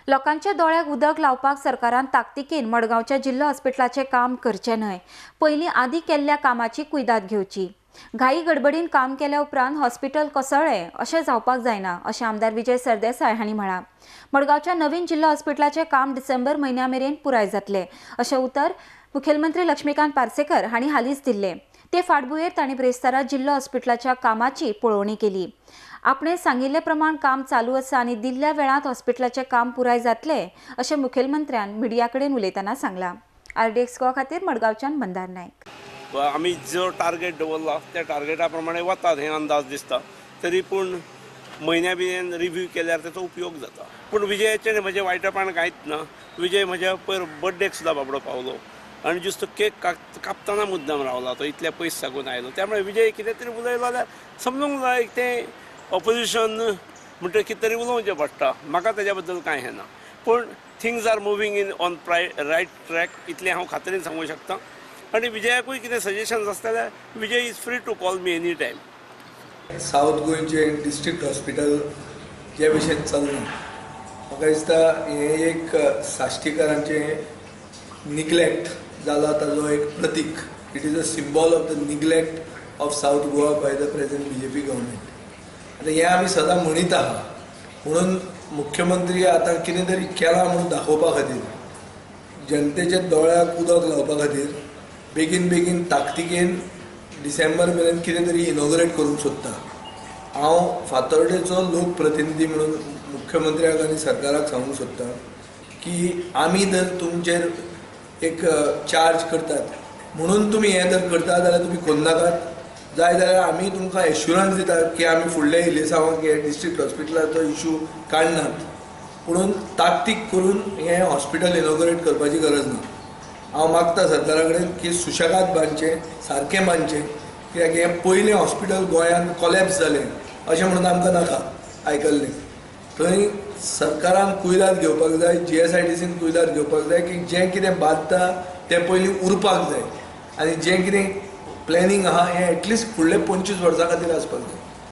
लोकांच्या दोळ्याक उदक लावपाक सरकारान ताकतिकेन मडगांवच्या जिल्लो हॉस्पिटलाचें काम करचें न्हय, पयलीं आदी केल्ल्या कामाची कुयदाद घेवची। घाई गडबडीन काम केल्या उपरांत हॉस्पिटल कोसळ्ळें अशें जावपाक जायना अशें आमदार विजय सरदेसाय हांणी म्हळां। मडगांवच्या नवीन जिल्लो हॉस्पिटलाचें काम डिसेंबर म्हयन्या मेरेन पुराय जातलें अशें उतर मुखेलमंत्री लक्ष्मीकांत पार्सेकर हांणी हालींच दिल्लें। ते फाटभुंयेर तांणी ब्रेस्तारा जिल्लो हॉस्पिटलाच्या कामाची पळोवणी केली। आपणे सांगिल्ले प्रमाण काम चालू आसा आनी दिल्ल्या वेळांत हॉस्पिटलाचें काम पुराय जातलें अशें मुखेलमंत्र्यान मिडिया कडेन उलयतना सांगलां। आरडीएक्स गोवा खातीर मडगांवच्यान मंदार नायक। आमी जो टार्गेट दवरला त्या टार्गेटा प्रमाणे वतात हे अंदाज दिसता, तरी पूण म्हयन्या बिन रिव्यू केल्यार ताचो उपयोग जाता। पूण विजयाचें म्हजें वायटपण कांयच ना। विजय म्हज्या पयर बर्थडेक सुद्दां बाबडो पावलो आनी जुस्त केक कापतना मुद्दाम रावला, तो इतल्या पयस साकून आयलो। त्यामुळे विजय कितें तरी उलयलो जाल्यार समजूंक जाय तें ऑपोजिशन म्हणटकीर कितें तरी उलोवचें पडटा। म्हाका ताज्या बद्दल कांय हें ना, पूण things are moving in on right track इतलें हांव खात्रीन सांगूंक शकता। आनी विजयाकूय कितें सजेशन्स आसता जाल्यार Vijay is free to call me any time. South गोंयचें डिस्ट्रिक्ट हॉस्पिटल जे भशेन चलना, म्हाका दिसता हें एक साश्टीकारांचें निग्लेक्ट जाला ताजो एक प्रतीक। It is a symbol of the neglect of South Goa by the present BJP government. आतां हें आमी सदां म्हणीत आहा, म्हणून मुख्यमंत्री आतां कितें तरी केलां म्हणून दाखोवपा खातीर, जनतेच्या दोळ्याक उदक लावपा खातीर बेगीन बेगीन ताकतिकेन डिसेंबर मेरेन कितें तरी इनॉग्रेट करूंक सोदता। हांव फातोर्डेचो लोकप्रतिनिधी म्हणून मुख्यमंत्र्याक आनी सरकाराक सांगूंक सोदता की आमी जर तुमचेर एक चार्ज करतात म्हणून तुमी हें जर करता जाल्यार तुमी कोन्नाकात, जाय जाल्यार आमी तुमकां एश्युरन्स दितात की आमी फुडल्या इलेसांवाक हे डिस्ट्रिक्ट हॉस्पिटलाचो इशू काडनात, पुणून ताकतीक करून हें हॉस्पिटल इनॉग्रेट करपाची गरज ना। हांव मागता सरकारा कडेन की सुशेगाद बांदचें, सारकें बांदचें, कित्याक हें पयलें हॉस्पिटल गोंयांत कोलॅप्स जालें अशें म्हणून आमकां नाका आयकल्लें। थंय सरकारान कुयदाद घेवपाक जाय, GSIDCन कुयदाद घेवपाक जाय की जें कितें बांदता तें पयलीं उरपाक जाय आनी जें कितें प्लॅनिंग आहा हें एटलिस्ट फुडले 25 वर्सां खातीर आसपाक जाय।